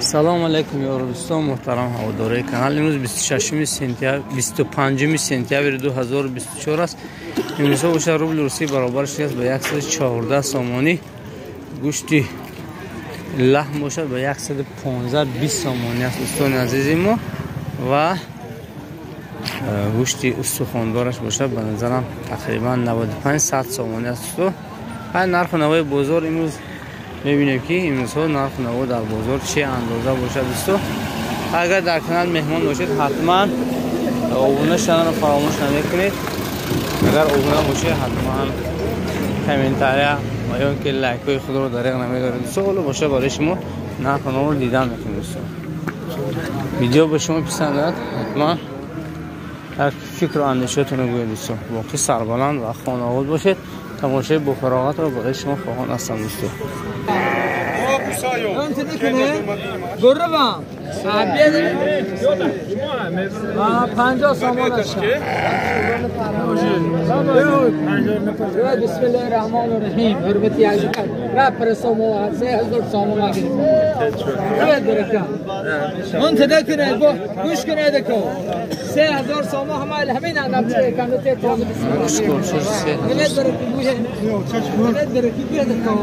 Салом алейкум ёрдӯстон, муҳтарам ҳаводораи канал. Имрӯз 26 сентябр, 25 сентябри 2024 аст. Имрӯзҳо бошад рубли русӣ баробар шудааст ба 114 сомонӣ. Гӯшти лаҳм бошад ба 115-20 сомонӣ аст, дӯстони азизи мо. Ва гӯшти устухондораш бошад ба назарам тақрибан 95-100 сомонӣ аст, дӯсто. Ҳай нарху навои бозор имрӯз мебинем, ки имрӯзҳо нарху наво дар бозор чӣ андоза бошад, дӯсто. Агар дар канал меҳмон бошед, ҳатман обуна шуданро фаромӯш намекунед. Агар обуна бошед, ҳатман комментария ва ё ки лайкҳои худро дариқ намедоред, дӯсто. Ҳоло бошад барои шумо нарху наворо дидан мекунем, дӯсто. Видео ба шумо писандад, ҳатман як фикру андешаатонро гӯед, дӯсто. Боқӣ сарбаланд ва хонаобод бошед. Тамошои бофароғатро барои шумо хоҳон ҳастам, дӯсто. گروه 50 سامان است. بسم الله الرحمن الرحیم. حرمتی عزیز را پرسومو 3000 سامان گرفت. برکه. من تذکر گوش کنه دکو 3000 سامان همه همین اندازه کنه تازه بسم الله. برکه برکه گوش دکو.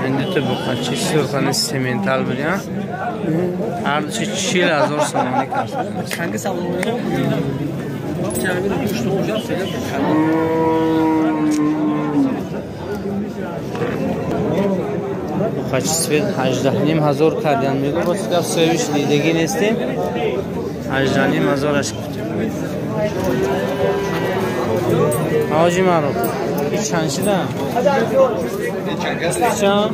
این دو تا بخاچی سرخانه سیمنتال بودیم، هر دوشی 40,000 سومانی کرد. بخاچی سفید 18,500 کردن میگو باز که سویش دیدگی نیستیم. 18,500 گفتیم. حاجی معروف این چند شده؟ چند؟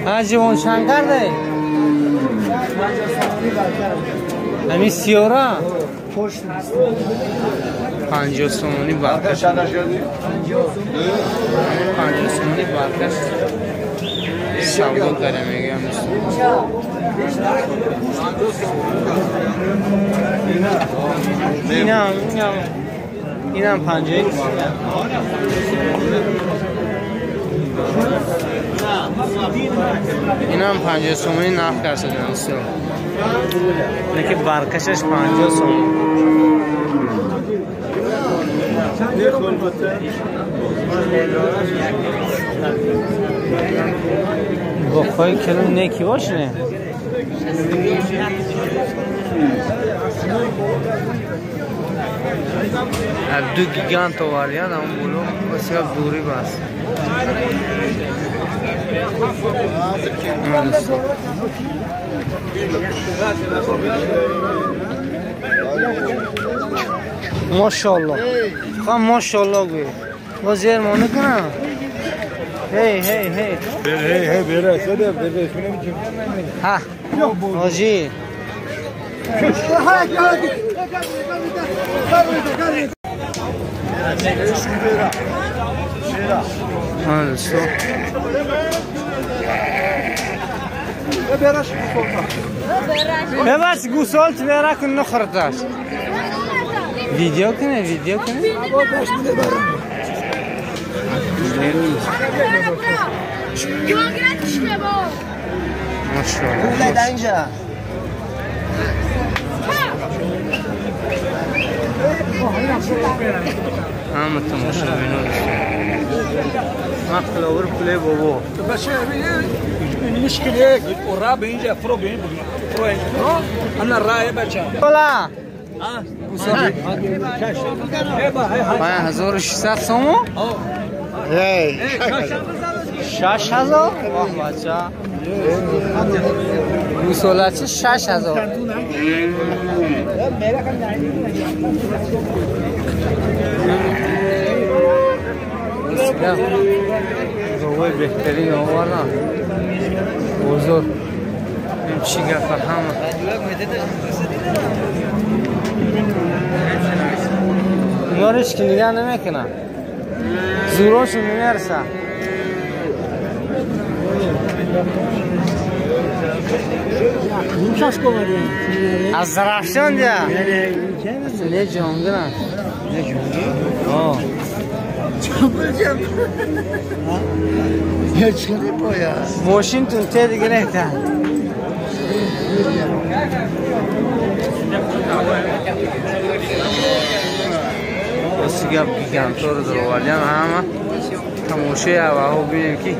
حاجی اون چند کرده؟ همین سیارا 50 سومانی برکش، 50 سومانی برکش سودا کرده میگم. اینم 50، اینم 50 سومانی نرخ کرده دوستان. اینه که برکشش 50 سومانی. بخوای کلو نیکی باشه نه؟ دو گیگانت آوردن اون بولو بسیار دوری بس. ماشاءالله خواهم ماشاءالله گوی با زیر مانه کنم. هی هی هی هی هی بیره سده بیره ها حاجی. ببخش گوسالت بیاره کن نخوردش. ویدیو کنه ویدیو کنه. ماشاءالله. همه تماشا بینو ما خلاور پلی بابا بچه مشکل قرابه اینجا فرو بین فرو انا رای بچه بالا 5600 سومو 6000 واه بچه گوساله 6000. گاوی بهترین آوردن بزرگ. این چی گفت همه. ҳеч ки нигоҳ намекунад. Зӯрошон намерасад. از زرافشان دیا نه جانگرن نه جانگر آه ماشین تون ته دیگه نهتن راستی گپ گیگانتور رو دروالیم همه تماشای هواها ببینیم که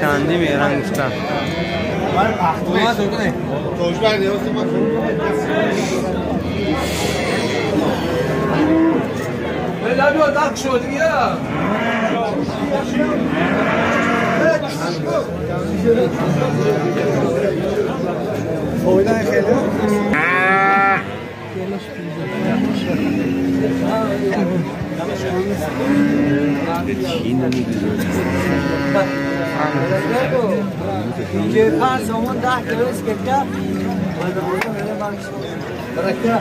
چندی میرن گفتن. که 5 سومون 10 کیلو اسکتا برکه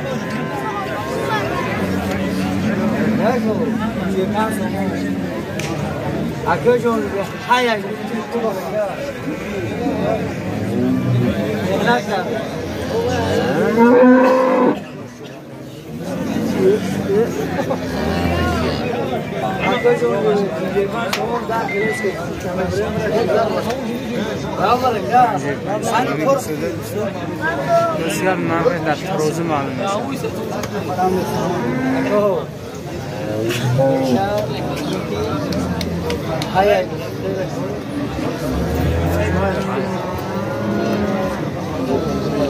نگو که 5 سومون اگه جون های بسیار نرخ در ترازو معلوم میشه.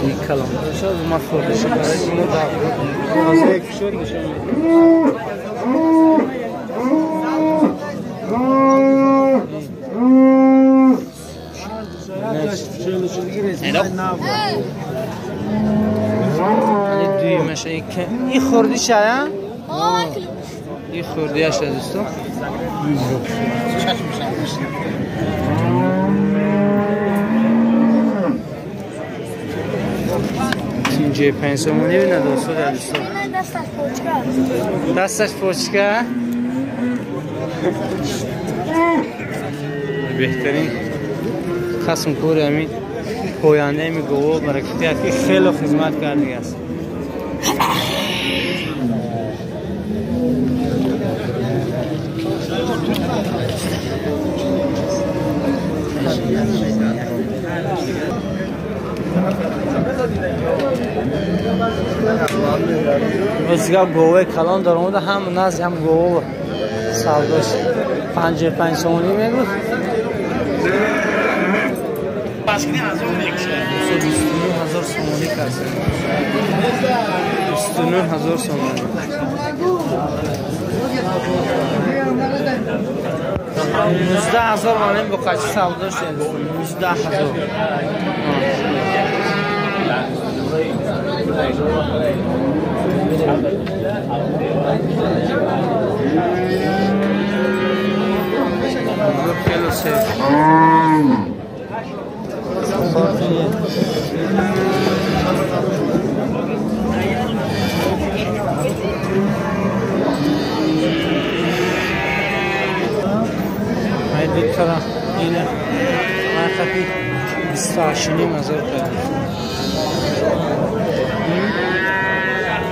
این کلام شد ما خورده شد برای شما در یک فشار نشان میده. این خوردی شاید؟ این خوردی هست دوستان. اینجا 5 سومونی بینه دوستان دوستان. دستش پوچکه. بهترین قسم کور همین پوینده می گوه برکتی که خیلی خدمت کرده است. روزگار گوه کلان در آمده هم نزد هم گوه سالداش 55 سومونی میگفت. 229,000 سومونی کرد. 29,000 سومونی. 19,000 مانیم با قچی سودا شد. 19,000. خیلی سه. دو اینه من خطی 28,500 کرد.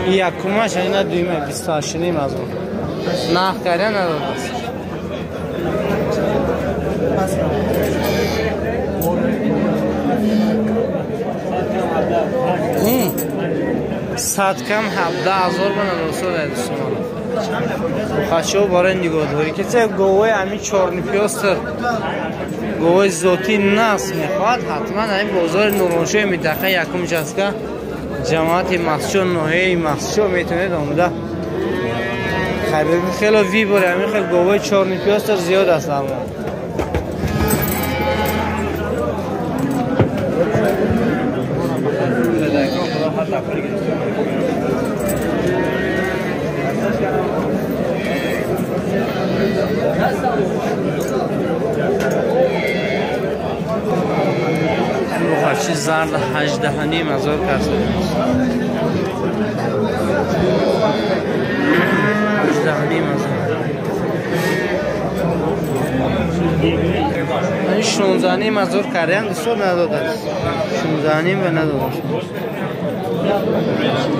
این یکمش اینه دویمه 28,500 نخ کرده نداد است. این صد کم 17,000 بنا دوستان دوستان. خشو برای نگاهداری که چه گوه همین چارنی پیاستر گوه ذاتی نصب میخواد حتما این بازار نورانشاه منطقه یکم جسکه جماعت مسجد ناحیه مسجد میتونید آمده خرید. خیلی وی باره همین خیلی گوه چارنی پیاستر زیاد است. اما بخارچی زرد 18,500 کرد. 18,500. 16.5 ҳазор кардем, дӯстон надоданд. 16.5 ба надоданд.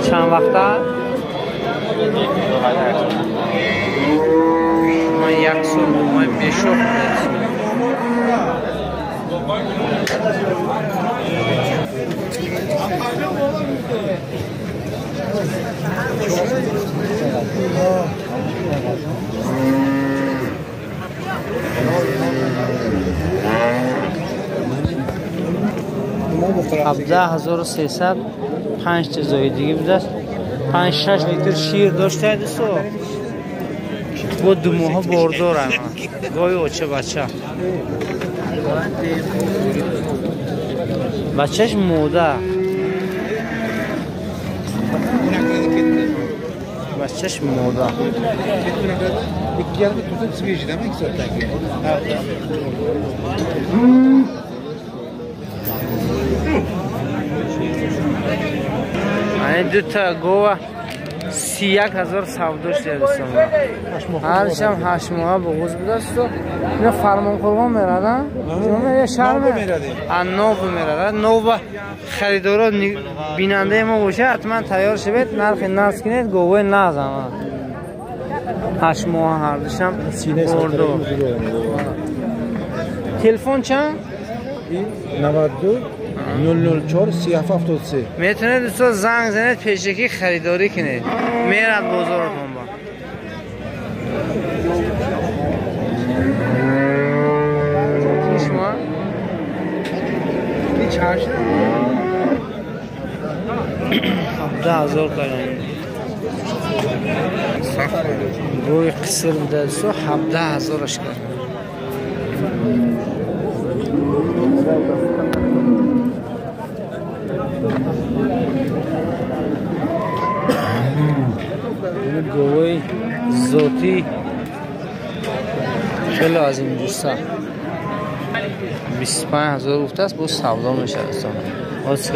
Чанд вақта? Ман як сол ду моҳ бешох будам. 17300 5 تا زایدگی بوده است. 5-6 لیتر شیر داشته دوستو. با 2 ماه باردار هم. گاوی اوچه بچه. بچهش موده. بچهش موده. دو تا گوه 31000 سوداش دادستم. هرشم 8 ماه بغوز بوده است. اینا فرمان قربان میردن؟ یه شهر نو میردن. نو خریدارا بیننده ما باشه حتما تیار شوید نرخ ناز کنید گوه ناز هم 8 ماه هر دوشم بردو. تلفن چند؟ 92 004 3773. میتونید دوستا زنگ زنید پیشکی خریداری کنید. میرد بازارتون با. شما؟ این چند شد؟ 17000 کردن. روی قصر بوده دوستا 17000 کرد. گوی زوتی خیلی از این دوستا 25000 گفته است، باز سودا میشه دوستان. باز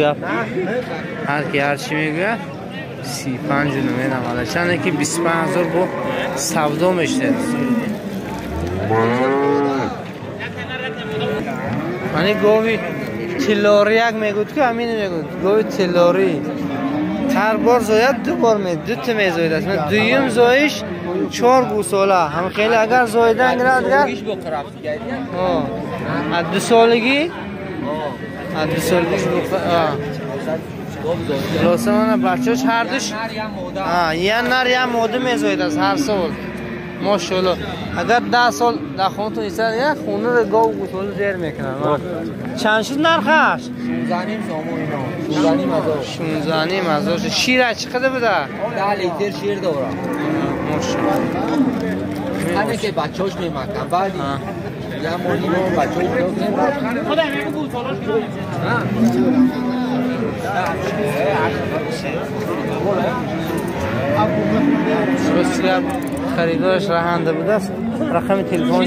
هر کی هر چی میگه 35 نمیدونم چند که 25000 با سودا میشه. یعنی گوی تلاری یک میگود که همین میگود گوی تلاری هر بار زاید دو بار می دو تا می زاید است. دویم زایش 4 گوساله هم خیلی اگر زایدن گرد اگر از 2 سالگی از 2 سالگیش خلاصه من بچه‌اش هر دوش یه نر یه ماده می زاید است هر سال ماشاءالله. اگر 10 سال در خونتون ایستاد یه خونه رو گاو گوساله زیر میکنن. چند شد نرخش؟ 16.5 سامو اینا. 16.5 16.5 شیر چقدر بوده؟ 10 لیتر شیر داره. ماشاءالله. همه که بچه‌اش میمکن بعد یه مالی ما بچه‌اش میمکن. خدا میگه گوسالاش بسیار خریدارش رهنده بوده است. رقم تلفن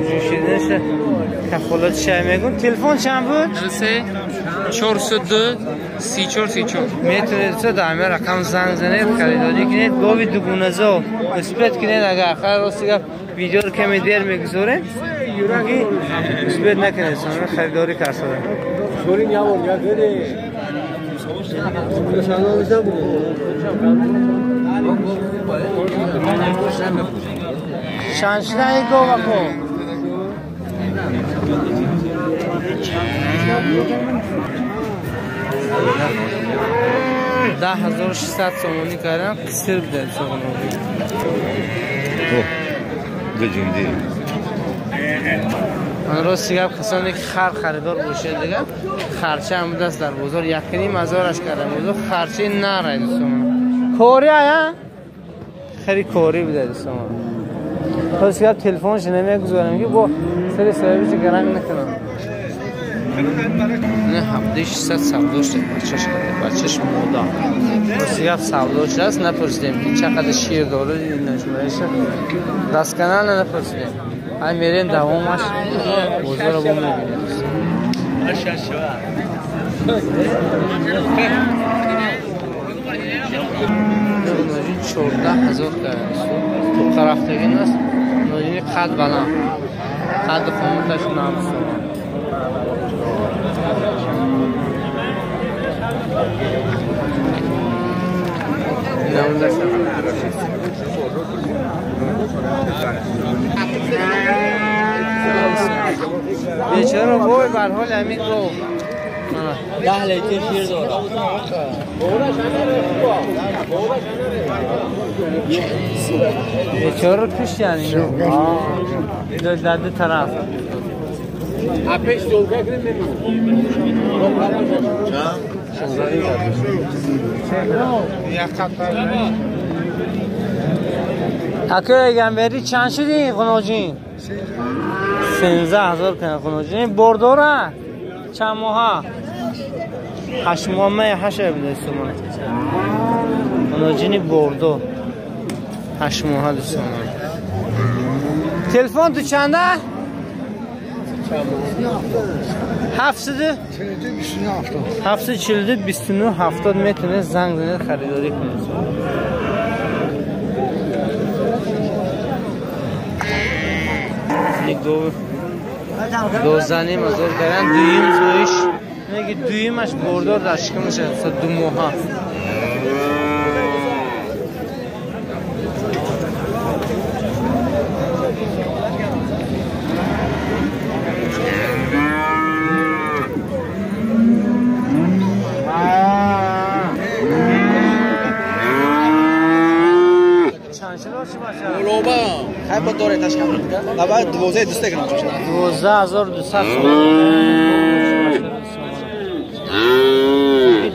جوشیدنش کفالت شای میگون. تلفن چند بود؟ 3 402 34 34. میتونید تو دائما رقم زنگ زنید خریداری کنید. گاوی دوگونه زو اثبات کنید. اگر آخر راستی گفت ویدیو رو کمی دیر میگذاریم اثبات نکنید خریداری کرده. سورین یاور یا بره. چند شده ای گاوه کو؟ 10600 سومونی کردم قصر بوده سومونی. من راستی گفت کسانی که خر خریدار باشه دیگه خرچه هم بوده است در بازار 1.5 هزارش کردم بازار خرچه نره دوستان. کوری آیا؟ خیلی کوری بوده دوستان. راستی گفت تلفنش نمیگذارم که با سری سرویس گرم نکنم. نه 7600 سوداش بچه‌ش کرده بچه‌ش مودا. راستی گفت سوداش است نپرسیدیم که چقدر شیر داره این نشونش دست کانال نپرسیدیم. ای میریم دوامش بازار رو میبینیم. ناجی 14000 کرده تو طرف دیگه است. ناجی قد بلند قد قامتش 90 سومان. بیچاره وای بر حال همین رو 10 لیتر شیر داره. بیچاره رو کشت یعنی اینو در دو طرف اکه گنبری چند شدی قناجین؟ 13,000 کنه قناجین. برداره چند ماه؟ 8 ماه 8 بوده سومان. قناجینی بردو 8 ماه دوستان. تلفن تو چنده؟ 742 29 70 میتونه زنگ زنید خریداری کنید. دوزنیم از اور کردن دویم زویش میگه دویمش بردار در شکمش 2 ماه. بعد 12 200 گرم میشه. 12200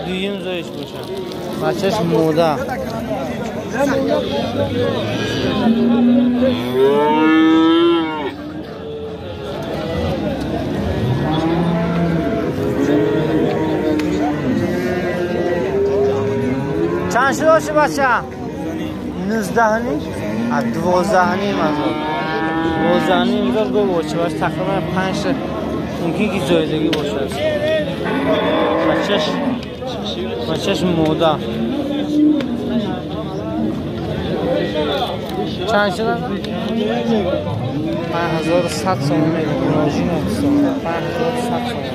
دویم زایش باشه. بچهش موده. چند شده باشه بچه؟ 19 نیم؟ 12 نیم هزار. 12 نیم هزار گو باشه باشه تقریبا 5 ممکن که زایدگی باشه. بچهش موده. چند شده؟ 5100 سومون میده. ماژین 5100 سومون.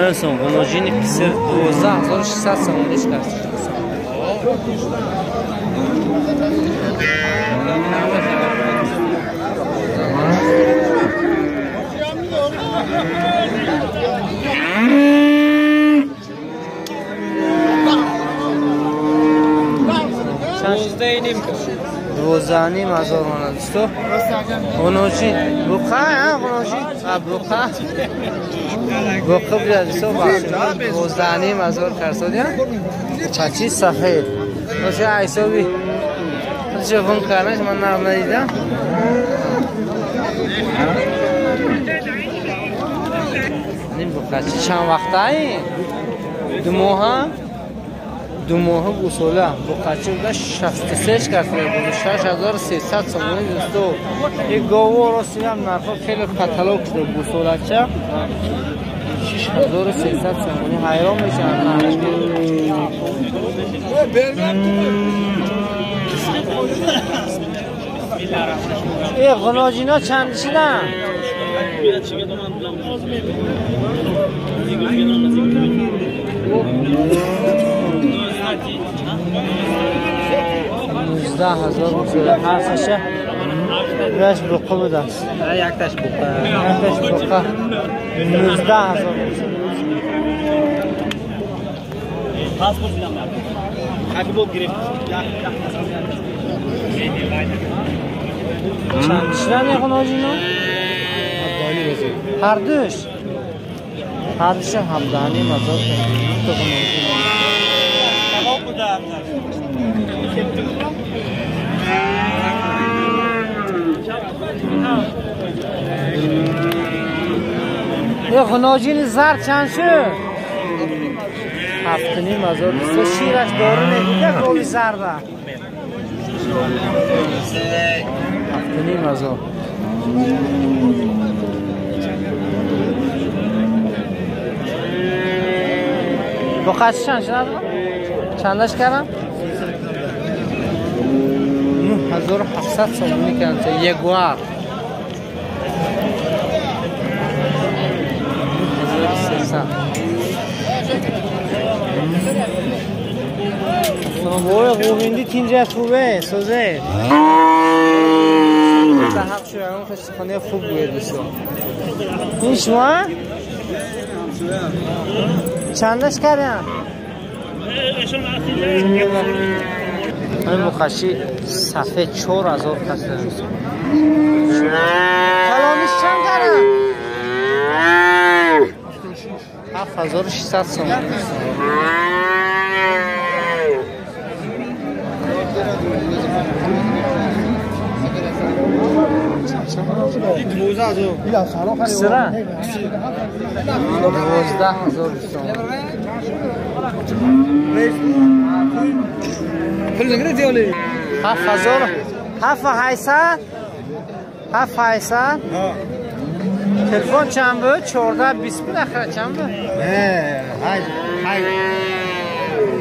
مثلا قناجین پیسر 12600 سومونش کرد. دوازده نیم هزار مانه دوستو. قناجین بوقه ها قناجین بوقه بوقه بیا دوستو 12 نیم هزار خرسادی چاچی سفید باشه ایسابی چه غم کردنش من نقل ندیدم. این بوقه چند وقته این؟ 2 ماه 2 ماه گوساله بوقچه بوده 63 کرده بود 6300 سومونی دوستو. یک گاو راستی هم نرخ خیلی کاتالوگ شده گوساله چه 6300 سومونی حیران میشن. ای غناجینا چند شدن؟ 19000 بوده هر سشه بوقه بوده است. یکتاش بوقه یکتاش بوقه 19000 چند شدن قناجینا؟ هر دوش هر دوش 17.5 هزار یه خناجین زرد چند شد؟ 7.5 هزار. شیرش دارو نگیده گاوی زرده 7.5 هزار. با قصد چند شد؟ چندش کردم؟ 9700 سومونی کردم یک گوار 9300. وای قویندی تینجا خوبه سوزه حق شو اون خانه خوب بود دوستان. این شما چندش کردم؟ این مخشی صفحه 4000 کس دوستان. کلامش چند کردم؟ 7600 سومونی. سرا 12000 سومونی. 7000 7800 7800. تلفن چند بود؟ 14 20 بود آخر چند بود؟ نه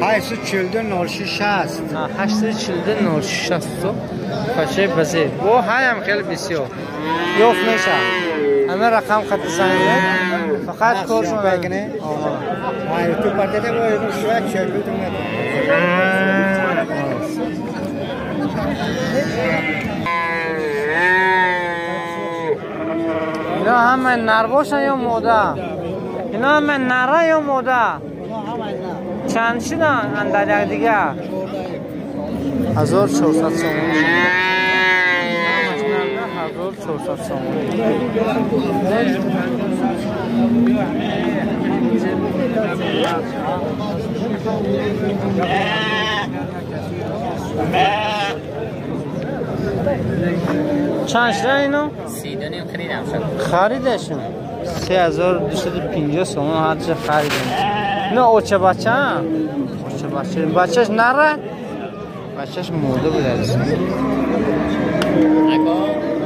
842 06 842 06 فشه بزه و های هم خیلی بسیار یوف میشه همه رقم خط زنگه فقط کارشون بگنه. تو پرده باید شوک شد. اینا همه نر باشن یا ماده؟ اینا همه نره یا ماده؟ چند شدن اندر یک دیگه؟ 1400 سومونی. 1400 سومونی. چند شدن اینو؟ 32 خریدم شد. خریدشون 3250 سومون هر چه خریدم. نه اوچه بچه هم اوچه بچه بچهش نره بچهش مرده بود. اگه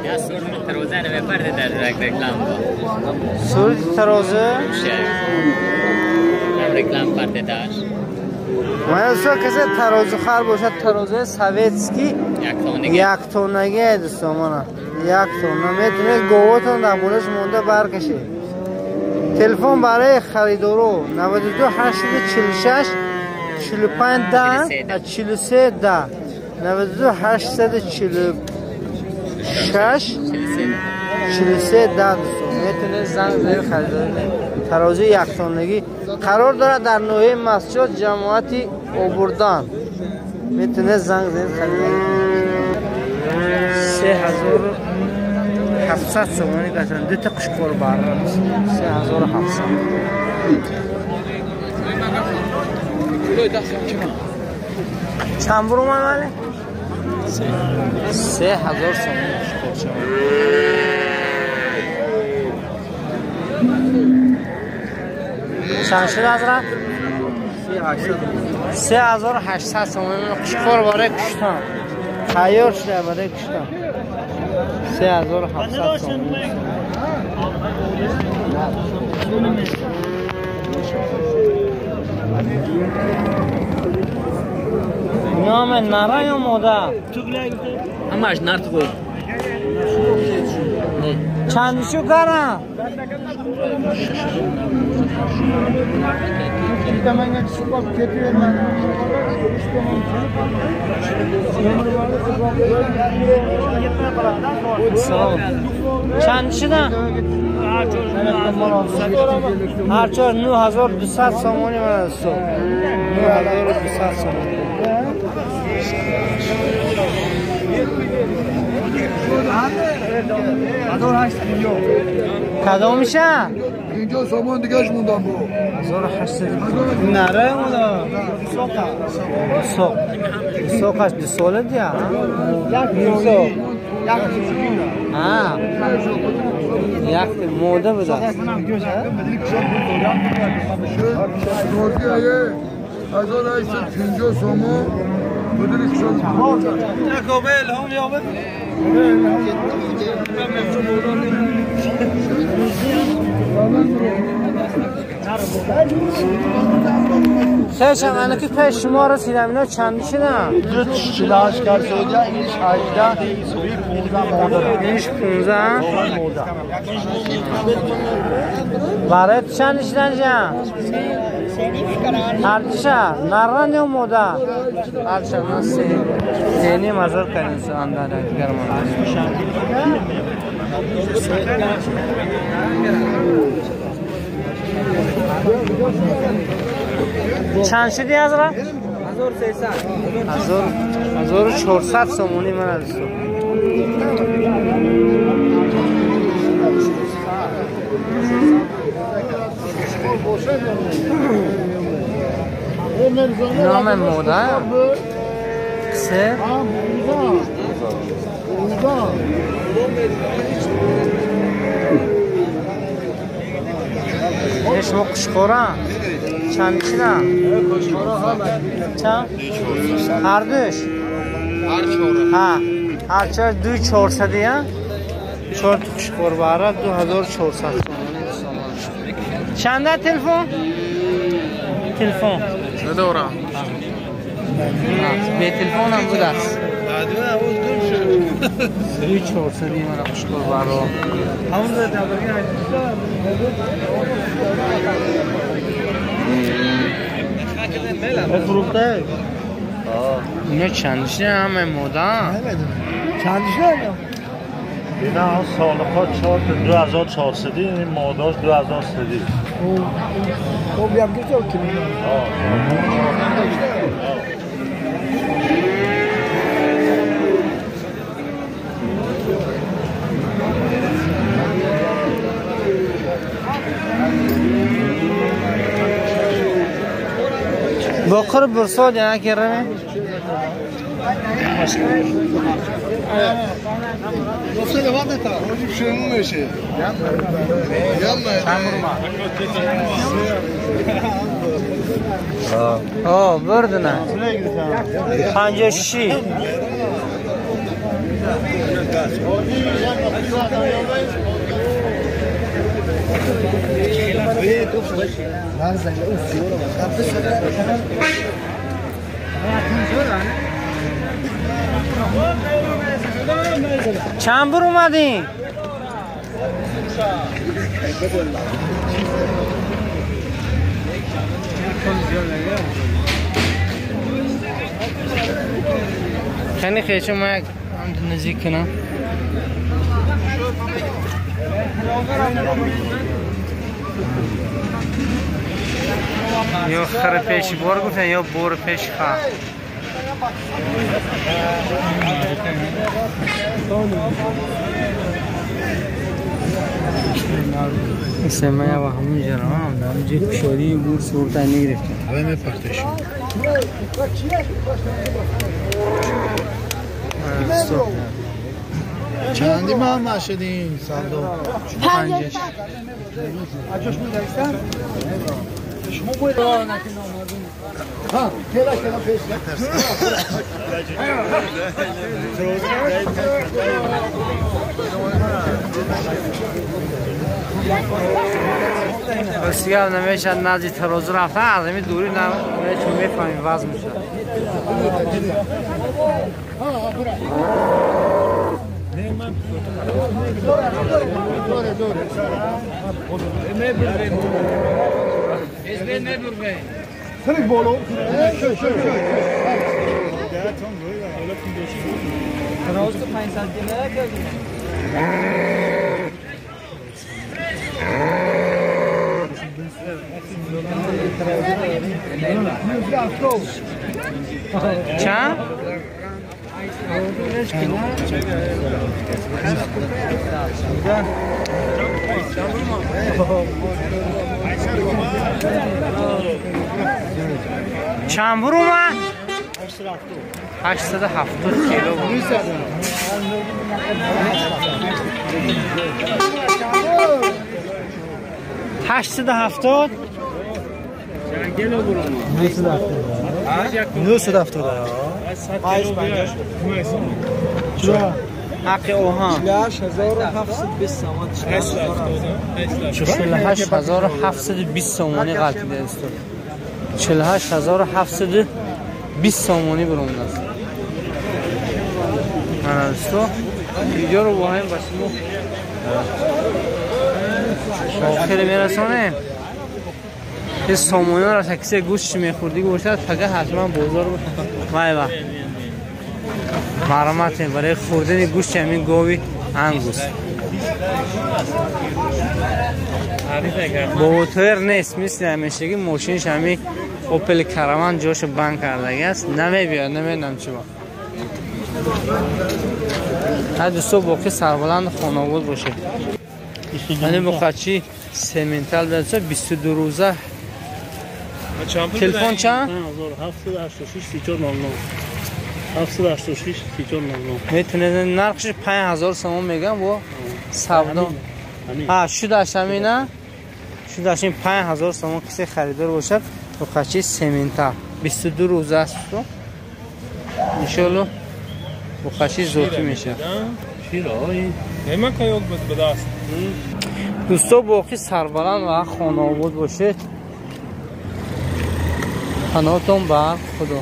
یا سورت تروزه نه پرده در رکلام سورت تروزه رکلام پرده داشت. من اصلا کسی ترازو خر باشد ترازو سویتسکی یک تونگی دوستان من یک تونه میتونید گوهتون در مورش مونده برکشید. تلفن برای خریدارو 92 846 45 10 43 10 92 846 43 10 دوستان میتونید زنگ زنگ خریداری. ترازوی یک تونگی قرار دارد در نوحه مسجد جماعتی آوردن. میتونه زنگ زنگ خریداری. 3700 سومونی گرفتن. دو تا قشقور بره 3700. چند برو من ولی؟ 3000 سومونی قشقور شد. چند شد حضرت؟ 3800 سومونی قشقور برای کشتن تیار شده برای کشتن. 3700 سومونی. نام نره یا ماده؟ همش نر تو چندشو کردم؟ چند شدن؟ هر چهار 9200 سومونی من از صبح 9200 سومونی. کدام میشه؟ اینجا سامان دیگهش موندم برو 1800 نره موندم سوق سوقش 2 ساله دیگه یک موده بوده. 1850 سامان بدون خیشم انا که پیش شما رسیدم اینا چند شدن؟ 48 کرد سعودی اینش 18 15 مادر اینش 15 برای چند شدن جان؟ هرچه نران یا مودا هرچه من سه نیم هزار کردیم اندر دیگر چند شدی حضرت؟ 1300 1400 سومونی من از تو. نام مودا سه شما قشقورا چند چینا؟ چند؟ هر دوش؟ ها هر چهار دوی 400 یا؟ چهار قشقور بارا 2400 چند تلفن؟ تلفن ندارم به تلفن هم بود است دوی 400 من قشقور بارا فروخته؟ اینا چندشه همه مودن؟ چندشه؟ اینا سالها 2400 این ماداش 2300. او بیام که تو کی بخور برسو جنا که رمه آه بردنه 56 چند بار اومدین؟ خیلی خیلی ما یک نزدیک کنم. یا خر پیش بار گفتن یا بور پیش خر. سمه و همون جرام هم جه شادی بور سورتا نگرفتیم. همه پختش. چندی ما هم نشدیم صندوق؟ 5. بسیار نمیشه نزدیک ترازو رفتن از همین دوری نمیشه میفهمیم وزن میشه. چند؟ چند بر اومد؟ 870 کیلو بود. 870 970 حق اوهام 48720 سومانی غلطیده است. 48720 сомонӣ биромадааст. Мана дӯсто, видеоро бо ҳамин ба шумо охире мерасонем. Ин сомониро касе гӯшти мехӯрдигӣ бошад, фақат ҳатман бозор вай ва марҳаматем барои хӯрдани гӯшти ҳамин гови ангус. Бовотоер нест, мисли ҳамешагӣ мошинаш ҳамин Опел Караван ҷошо банд кардагӣ аст, намебиёд, намедонам чӣ ба. Ҳай дӯсто, боқӣ сарбаланд хонобод бошед. Ани буқачи сементал даса 22 рӯза. Телефон чанд? 786 3400. 786 3400. Метунед нархш 5000 сомон мегам бо савдо. Ҳа, шудаш ҳамина? Шудаш ин 5000 сомон кисе харидор бошад, буқачи сементал 22 рӯза аст. Иншоалло буқачи зотӣ мешавад. Дӯсто, боқӣ сарбаланд ва хонаобод бошед. Паноҳтон бар Худо.